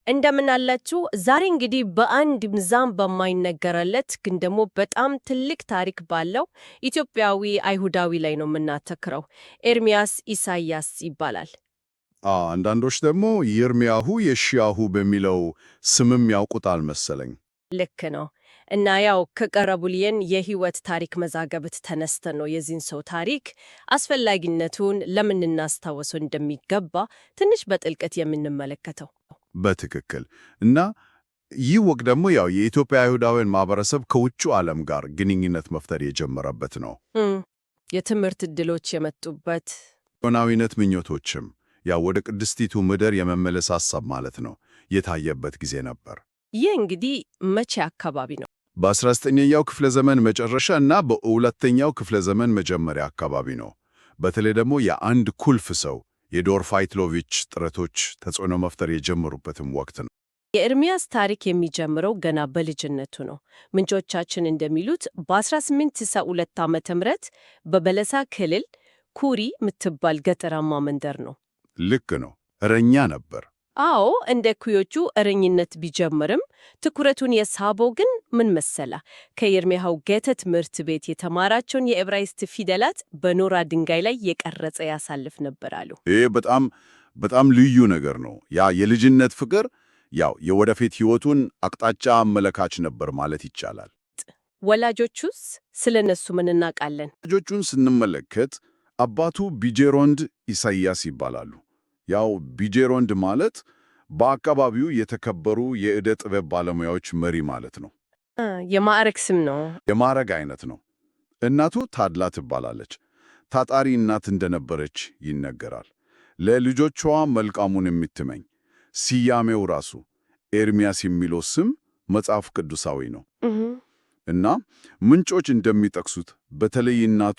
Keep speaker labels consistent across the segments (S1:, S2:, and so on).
S1: እንደምን አላችሁ? ዛሬ እንግዲህ በአንድ ምዛም በማይነገረለት ግን ደግሞ በጣም ትልቅ ታሪክ ባለው ኢትዮጵያዊ አይሁዳዊ ላይ ነው የምናተክረው። ኤርሚያስ ኢሳያስ ይባላል።
S2: አንዳንዶች ደግሞ ይርሚያሁ የሺያሁ በሚለው ስምም ያውቁታል መሰለኝ።
S1: ልክ ነው። እና ያው ከቀረቡልን የህይወት ታሪክ መዛግብት ተነስተን ነው የዚህን ሰው ታሪክ አስፈላጊነቱን ለምን እናስታውሰው እንደሚገባ ትንሽ በጥልቀት የምንመለከተው።
S2: በትክክል። እና ይህ ወቅት ደግሞ ያው የኢትዮጵያ አይሁዳውያን ማህበረሰብ ከውጭው ዓለም ጋር ግንኙነት መፍጠር የጀመረበት ነው።
S1: የትምህርት ዕድሎች የመጡበት፣
S2: ዮናዊነት ምኞቶችም ያው ወደ ቅድስቲቱ ምድር የመመለስ ሐሳብ ማለት ነው የታየበት ጊዜ ነበር።
S1: ይህ እንግዲህ መቼ አካባቢ ነው?
S2: በ19ኛው ክፍለ ዘመን መጨረሻ እና በሁለተኛው ክፍለ ዘመን መጀመሪያ አካባቢ ነው። በተለይ ደግሞ የአንድ ቁልፍ ሰው የዶር ፋይትሎቪች ጥረቶች ተጽዕኖ መፍጠር የጀመሩበትም ወቅት ነው።
S1: የኤርሚያስ ታሪክ የሚጀምረው ገና በልጅነቱ ነው። ምንጮቻችን እንደሚሉት በ1862 ዓመተ ምህረት በበለሳ ክልል ኩሪ የምትባል ገጠራማ መንደር ነው።
S2: ልክ ነው። እረኛ ነበር።
S1: አዎ፣ እንደ እኩዮቹ እረኝነት ቢጀምርም ትኩረቱን የሳበው ግን ምን መሰላ? ከይርሚያሁ ጌተ ትምህርት ቤት የተማራቸውን የዕብራይስጥ ፊደላት በኖራ ድንጋይ ላይ የቀረጸ ያሳልፍ ነበር አሉ።
S2: ይህ በጣም በጣም ልዩ ነገር ነው። ያ የልጅነት ፍቅር ያው የወደፊት ሕይወቱን አቅጣጫ አመለካች ነበር ማለት ይቻላል።
S1: ወላጆቹስ? ስለ እነሱ ምን እናውቃለን?
S2: ወላጆቹን ስንመለከት አባቱ ቢጄሮንድ ኢሳይያስ ይባላሉ። ያው ቢጄሮንድ ማለት በአካባቢው የተከበሩ የዕደ ጥበብ ባለሙያዎች መሪ ማለት ነው።
S1: የማዕረግ ስም ነው።
S2: የማዕረግ አይነት ነው። እናቱ ታድላ ትባላለች። ታጣሪ እናት እንደነበረች ይነገራል። ለልጆቿ መልካሙን የምትመኝ። ስያሜው ራሱ ኤርሚያስ የሚለው ስም መጽሐፍ ቅዱሳዊ ነው እና ምንጮች እንደሚጠቅሱት በተለይ እናቱ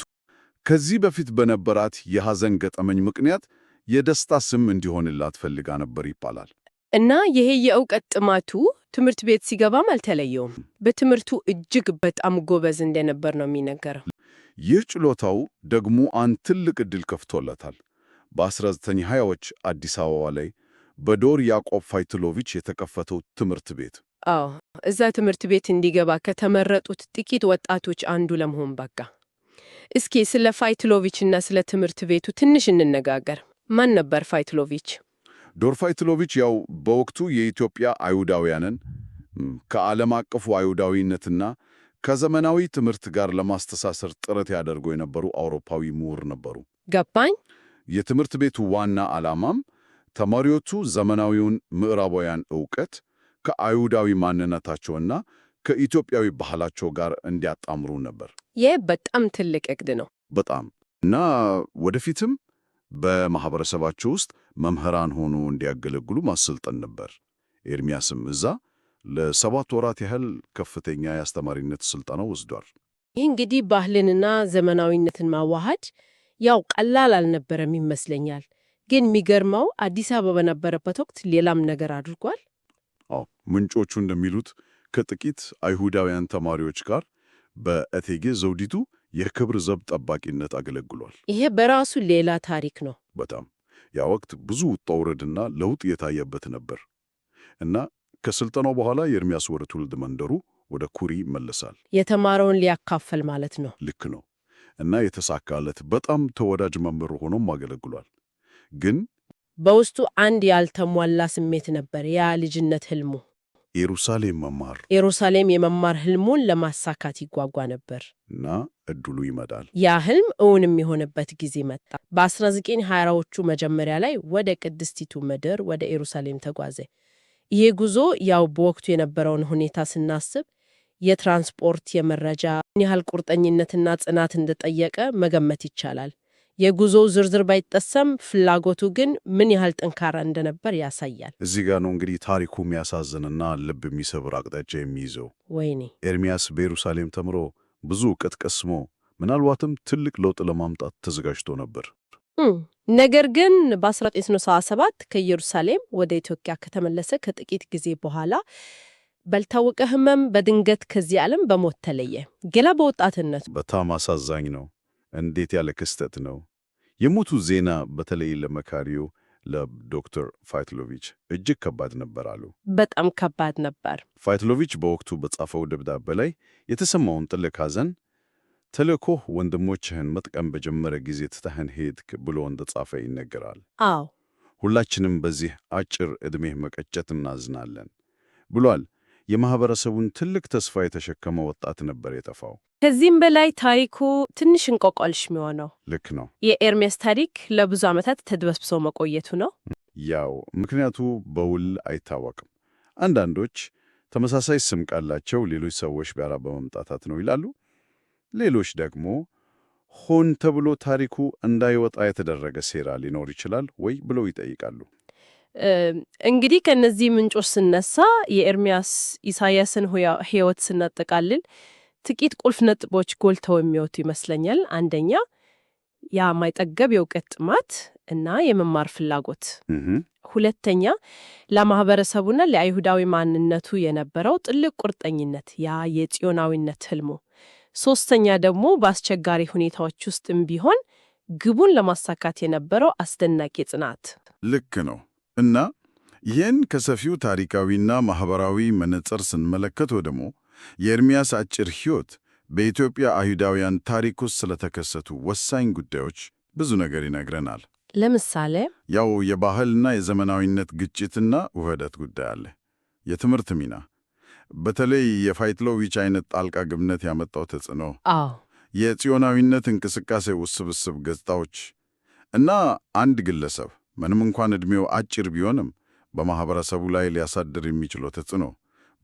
S2: ከዚህ በፊት በነበራት የሐዘን ገጠመኝ ምክንያት የደስታ ስም እንዲሆንላት ፈልጋ ነበር ይባላል።
S1: እና ይሄ የእውቀት ጥማቱ ትምህርት ቤት ሲገባም አልተለየውም። በትምህርቱ እጅግ በጣም ጎበዝ እንደነበር ነው የሚነገረው።
S2: ይህ ችሎታው ደግሞ አንድ ትልቅ ዕድል ከፍቶለታል። በ1920ዎች አዲስ አበባ ላይ በዶር ያዕቆብ ፋይትሎቪች የተከፈተው ትምህርት ቤት።
S1: አዎ፣ እዛ ትምህርት ቤት እንዲገባ ከተመረጡት ጥቂት ወጣቶች አንዱ ለመሆን በቃ። እስኪ ስለ ፋይትሎቪች እና ስለ ትምህርት ቤቱ ትንሽ እንነጋገር። ማን ነበር ፋይትሎቪች?
S2: ዶር ፋይትሎቪች ያው በወቅቱ የኢትዮጵያ አይሁዳውያንን ከዓለም አቀፉ አይሁዳዊነትና ከዘመናዊ ትምህርት ጋር ለማስተሳሰር ጥረት ያደርጉ የነበሩ አውሮፓዊ ምሁር ነበሩ።
S1: ገባኝ።
S2: የትምህርት ቤቱ ዋና ዓላማም ተማሪዎቹ ዘመናዊውን ምዕራባውያን ዕውቀት ከአይሁዳዊ ማንነታቸውና ከኢትዮጵያዊ ባህላቸው ጋር እንዲያጣምሩ ነበር።
S1: ይህ በጣም ትልቅ እቅድ ነው።
S2: በጣም። እና ወደፊትም በማህበረሰባቸው ውስጥ መምህራን ሆኖ እንዲያገለግሉ ማሰልጠን ነበር። ኤርሚያስም እዛ ለ7 ወራት ያህል ከፍተኛ የአስተማሪነት ስልጠና ወስዷል።
S1: ይህ እንግዲህ ባህልንና ዘመናዊነትን ማዋሃድ ያው ቀላል አልነበረም ይመስለኛል። ግን የሚገርመው አዲስ አበባ በነበረበት ወቅት ሌላም ነገር አድርጓል።
S2: አዎ፣ ምንጮቹ እንደሚሉት ከጥቂት አይሁዳውያን ተማሪዎች ጋር በእቴጌ ዘውዲቱ የክብር ዘብ ጠባቂነት አገለግሏል።
S1: ይሄ በራሱ ሌላ ታሪክ ነው።
S2: በጣም። ያ ወቅት ብዙ ውጣ ውረድና ለውጥ የታየበት ነበር እና ከስልጠናው በኋላ ኤርሚያስ ወደ ትውልድ መንደሩ ወደ ኩሪ ይመለሳል።
S1: የተማረውን ሊያካፍል ማለት ነው።
S2: ልክ ነው። እና የተሳካለት በጣም ተወዳጅ መምህር ሆኖም አገለግሏል። ግን
S1: በውስጡ አንድ ያልተሟላ ስሜት ነበር፣ ያ ልጅነት ህልሙ።
S2: ኢየሩሳሌም መማር።
S1: ኢየሩሳሌም የመማር ህልሙን ለማሳካት ይጓጓ ነበር።
S2: እና እድሉ ይመጣል።
S1: ያ ህልም እውን የሚሆንበት ጊዜ መጣ። በ1920ዎቹ መጀመሪያ ላይ ወደ ቅድስቲቱ ምድር ወደ ኢየሩሳሌም ተጓዘ። ይሄ ጉዞ ያው በወቅቱ የነበረውን ሁኔታ ስናስብ የትራንስፖርት፣ የመረጃ ምን ያህል ቁርጠኝነትና ጽናት እንደጠየቀ መገመት ይቻላል። የጉዞው ዝርዝር ባይጠቀስም ፍላጎቱ ግን ምን ያህል ጠንካራ እንደነበር ያሳያል።
S2: እዚህ ጋር ነው እንግዲህ ታሪኩ የሚያሳዝንና ልብ የሚሰብር አቅጣጫ የሚይዘው።
S1: ወይኔ!
S2: ኤርሚያስ በኢየሩሳሌም ተምሮ ብዙ እውቀት ቀስሞ ምናልባትም ትልቅ ለውጥ ለማምጣት ተዘጋጅቶ ነበር።
S1: ነገር ግን በ1977 ከኢየሩሳሌም ወደ ኢትዮጵያ ከተመለሰ ከጥቂት ጊዜ በኋላ ባልታወቀ ህመም በድንገት ከዚህ ዓለም በሞት ተለየ። ገና በወጣትነቱ።
S2: በጣም አሳዛኝ ነው። እንዴት ያለ ክስተት ነው! የሞቱ ዜና በተለይ ለመካሪው ለዶክተር ፋይትሎቪች እጅግ ከባድ ነበር አሉ።
S1: በጣም ከባድ ነበር።
S2: ፋይትሎቪች በወቅቱ በጻፈው ደብዳቤ ላይ የተሰማውን ጥልቅ ሐዘን ተልእኮህ ወንድሞችህን መጥቀም በጀመረ ጊዜ ትተኸን ሄድክ ብሎ እንደጻፈ ይነገራል። ሁላችንም በዚህ አጭር ዕድሜህ መቀጨት እናዝናለን ብሏል። የማኅበረሰቡን ትልቅ ተስፋ የተሸከመ ወጣት ነበር የጠፋው።
S1: ከዚህም በላይ ታሪኩ ትንሽ እንቆቅልሽ የሚሆነው
S2: ልክ ነው።
S1: የኤርሚያስ ታሪክ ለብዙ ዓመታት ተድበስብሶ መቆየቱ ነው።
S2: ያው ምክንያቱ በውል አይታወቅም። አንዳንዶች ተመሳሳይ ስም ካላቸው ሌሎች ሰዎች ጋር በመምጣታት ነው ይላሉ። ሌሎች ደግሞ ሆን ተብሎ ታሪኩ እንዳይወጣ የተደረገ ሴራ ሊኖር ይችላል ወይ ብለው ይጠይቃሉ።
S1: እንግዲህ ከእነዚህ ምንጮች ስነሳ የኤርሚያስ ኢሳያስን ሕይወት ስናጠቃልል ጥቂት ቁልፍ ነጥቦች ጎልተው የሚወጡ ይመስለኛል። አንደኛ፣ ያ የማይጠገብ የእውቀት ጥማት እና የመማር ፍላጎት። ሁለተኛ፣ ለማህበረሰቡና ለአይሁዳዊ ማንነቱ የነበረው ጥልቅ ቁርጠኝነት፣ ያ የጽዮናዊነት ህልሙ። ሶስተኛ ደግሞ በአስቸጋሪ ሁኔታዎች ውስጥም ቢሆን ግቡን ለማሳካት የነበረው አስደናቂ ጽናት።
S2: ልክ ነው። እና ይህን ከሰፊው ታሪካዊና ማህበራዊ መነጽር ስንመለከተው ደግሞ የኤርሚያስ አጭር ሕይወት በኢትዮጵያ አይሁዳውያን ታሪክ ውስጥ ስለተከሰቱ ወሳኝ ጉዳዮች ብዙ ነገር ይነግረናል።
S1: ለምሳሌ?
S2: ያው የባህልና የዘመናዊነት ግጭትና ውህደት ጉዳይ አለ። የትምህርት ሚና፣ በተለይ የፋይትሎቪች አይነት ጣልቃ ገብነት ያመጣው ተጽዕኖ፣ የጽዮናዊነት እንቅስቃሴ ውስብስብ ገጽታዎች እና አንድ ግለሰብ ምንም እንኳን ዕድሜው አጭር ቢሆንም በማህበረሰቡ ላይ ሊያሳድር የሚችለው ተጽዕኖ፣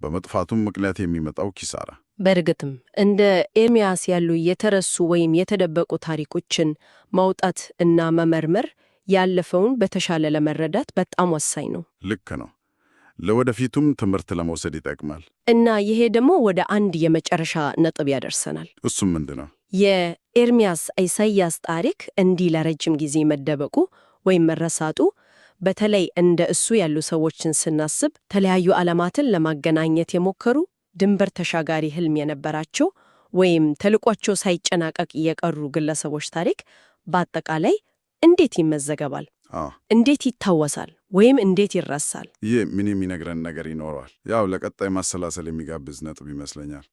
S2: በመጥፋቱም ምክንያት የሚመጣው ኪሳራ።
S1: በእርግጥም እንደ ኤርሚያስ ያሉ የተረሱ ወይም የተደበቁ ታሪኮችን ማውጣት እና መመርመር ያለፈውን በተሻለ ለመረዳት በጣም ወሳኝ ነው።
S2: ልክ ነው። ለወደፊቱም ትምህርት ለመውሰድ ይጠቅማል።
S1: እና ይሄ ደግሞ ወደ አንድ የመጨረሻ ነጥብ ያደርሰናል።
S2: እሱም ምንድን ነው?
S1: የኤርሚያስ ኢሳያስ ታሪክ እንዲህ ለረጅም ጊዜ መደበቁ ወይም መረሳቱ በተለይ እንደ እሱ ያሉ ሰዎችን ስናስብ ተለያዩ ዓለማትን ለማገናኘት የሞከሩ፣ ድንበር ተሻጋሪ ህልም የነበራቸው ወይም ተልዕኳቸው ሳይጨናቀቅ የቀሩ ግለሰቦች ታሪክ በአጠቃላይ እንዴት ይመዘገባል? እንዴት ይታወሳል? ወይም እንዴት ይረሳል?
S2: ይህ ምን የሚነግረን ነገር ይኖረዋል? ያው ለቀጣይ ማሰላሰል የሚጋብዝ ነጥብ ይመስለኛል።